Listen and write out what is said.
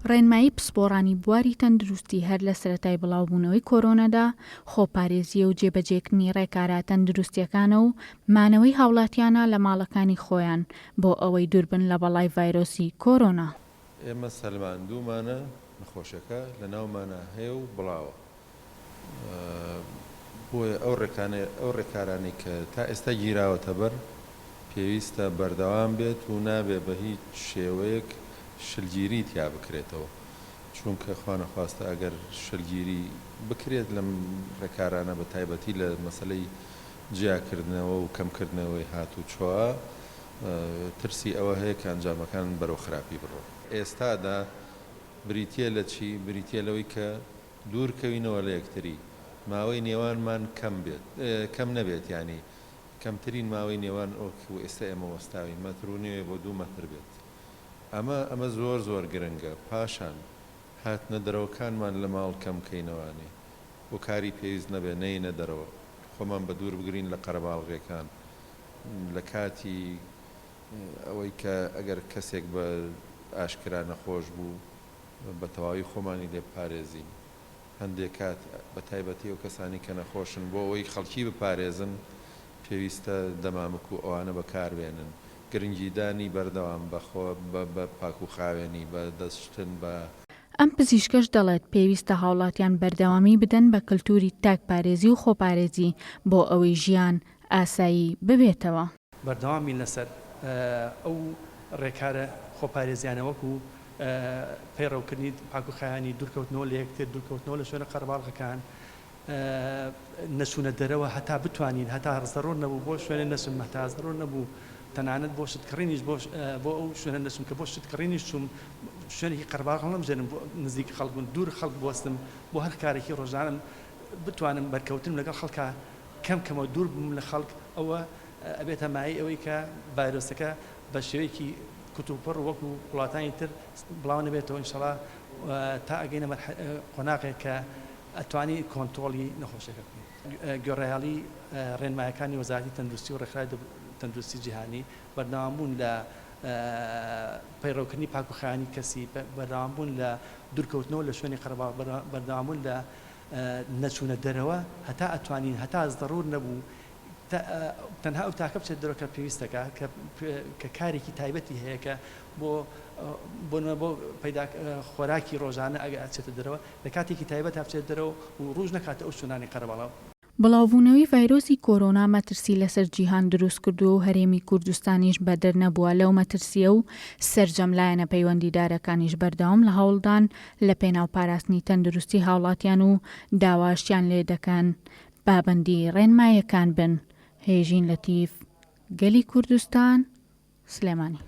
ڕێنمایی پسپۆڕانی بواری تەندروستی هەر لە سەرەتای بڵاوبوونەوەی کۆرۆنادا خۆپارێزییە و جێبەجێکردنی ڕێکارە تەندروستییەکانە و مانەوەی هاوڵاتیانە لە ماڵەکانی خۆیان بۆ ئەوەی دووربن لە بەڵای ڤایرۆسی کۆرۆنا. ئێمە سەلماندوومانە نەخۆشیەکە لەناومانا هەیە و بڵاوە، بۆیە ئەو ئەو ڕێکارانەی کە تا ئێستا گیراوەتەبەر پێویستە بەردەوام بێت و نابێ بە هیچ شێوەیەک شلگیری تیا بکرێتەوە، چونکە خوانەخواستە ئەگەر شلگیری بکرێت لەم ڕێکارانە بە تایبەتی لە مەسەلەی جیاکردنەوە و کەمکردنەوەی هاتوچۆ ترسی ئەوە هەیە کە ئەنجامەکان بەرەو خراپی بڕۆن. ئێستادا بریتییە لە چی؟ بریتییە لەوەی کە دوور کەوینەوە لە یەکتری، ماوەی نێوانمان کەم بێت، کەم نەبێت یانی کەمترین ماوەی نێوان وەک ئێستا ئێمە وەستاوین مەتر و نێوێ بۆ دوو مەتر بێت. ئەمە ئەمە زۆر زۆر گرنگە. پاشان هاتنە دەرەوەکانمان لە ماڵ کەم کەینەوانێ بۆ کاری پێویست نەبێ نەیەینە دەرەوە، خۆمان بە دوور بگرین لە قەرەباڵغیەکان لە کاتی ئەوەی کە ئەگەر کەسێک بە ئاشکرا نەخۆش بوو بە تەواوی خۆمانی لێ بپارێزین. هەندێک کات بە تایبەتی ئەو کەسانەی کە نەخۆشن بۆ ئەوەی خەڵکی بپارێزن پێویستە دەمامک و ئەوانە بەکاربێنن. گرنگیدانی بەردەوام بە خۆ بە پاکوخاوێنی، بە دەست شتن، بە. ئەم پزیشکەش دەڵێت، پێویستە هاوڵاتیان بەردەوامی بدەن بە کلتوری تاکپارێزی و خۆپارێزی بۆ ئەوەی ژیان ئاسایی ببێتەوە. بەردەوام بین لەسەر ئەو ڕێکارە خۆپارێزیانە وەکو پەیڕەوکردنی پاکوخایانی، دوورکەوتنەوە لە یەکتر، دوورکەوتنەوە لە شوێنە قەرەباڵغەکان، نەچوونە دەرەوە هەتا بتوانین، هەتا زەڕوور نەبوو بۆ شوێنێ نەچم، هەتا زەڕوور نەبوو تەنانەت بۆ شت کڕینیش بۆ بۆ ئەو شوێنە نەچم کە بۆ شت کڕینیش چووم شوێنێکی قەرەباڵغ هەڵنەبژێرم بۆ نزیک خەڵک بم، دوور خەڵک بوەستم بۆ هەر کارێکی ڕۆژانەم بتوانم بەرکەوتنم لەگەڵ خەڵکا کەم کەمەوە دوور بم لە خەڵک ئەوە ئەبێتە مایەی ئەوەی کە ڤایرۆسەکە بە شێوەیەکی کوتوپڕ وەکو وڵاتانی تر بڵاو نەبێتەوە ئینشەڵا تا ئەگەینە قۆناغێک کە ئەتوانی کۆنترۆڵی نەخۆشیەکە بکەین. گوێڕایەڵی ڕێنمایەکانی وەزارەتی تەندروستی و ڕێکخراوی تەندروستی جیهانی، بەردەوامبوون لە پەیڕەوکردنی پاکوخاوێنی کەسی، بەردەوامبوون لە دوورکەوتنەوە لە شوێنی قەرەباڵغ، بەردەوامبوون لە نەچوونە دەرەوە هەتا ئەتوانین هەتا زەڕوور نەبوو تەنها ئەو تاکە بچێت دەرەوە کە پێویستەکە کە کارێکی تایبەتی هەیە کە بۆ بۆ بۆ پەیدا خۆراکی ڕۆژانە ئەگە ئەچێتە دەرەوە لە کاتێکی تایبەتا بچێت دەرەوە و ڕووش نەکاتە ئەو شوێنانی قەرەباڵغ. بڵاوبوونەوەی ڤایرۆسی کۆرۆنا مەترسی لەسەر جیهان دروستکردووە و هەرێمی کوردستانیش بەدەر نەبووە لەو مەترسییە و سەرجەم لایەنە پەیوەندیدارەکانیش بەردەوام لە هەوڵدان لەپێناو پاراستنی تەندروستی هاوڵاتیان و داواشیان لێدەکەن پابەندی ڕێنمایەکان بن. هێژین لەتیف، گەلی کوردستان، سلێمانی.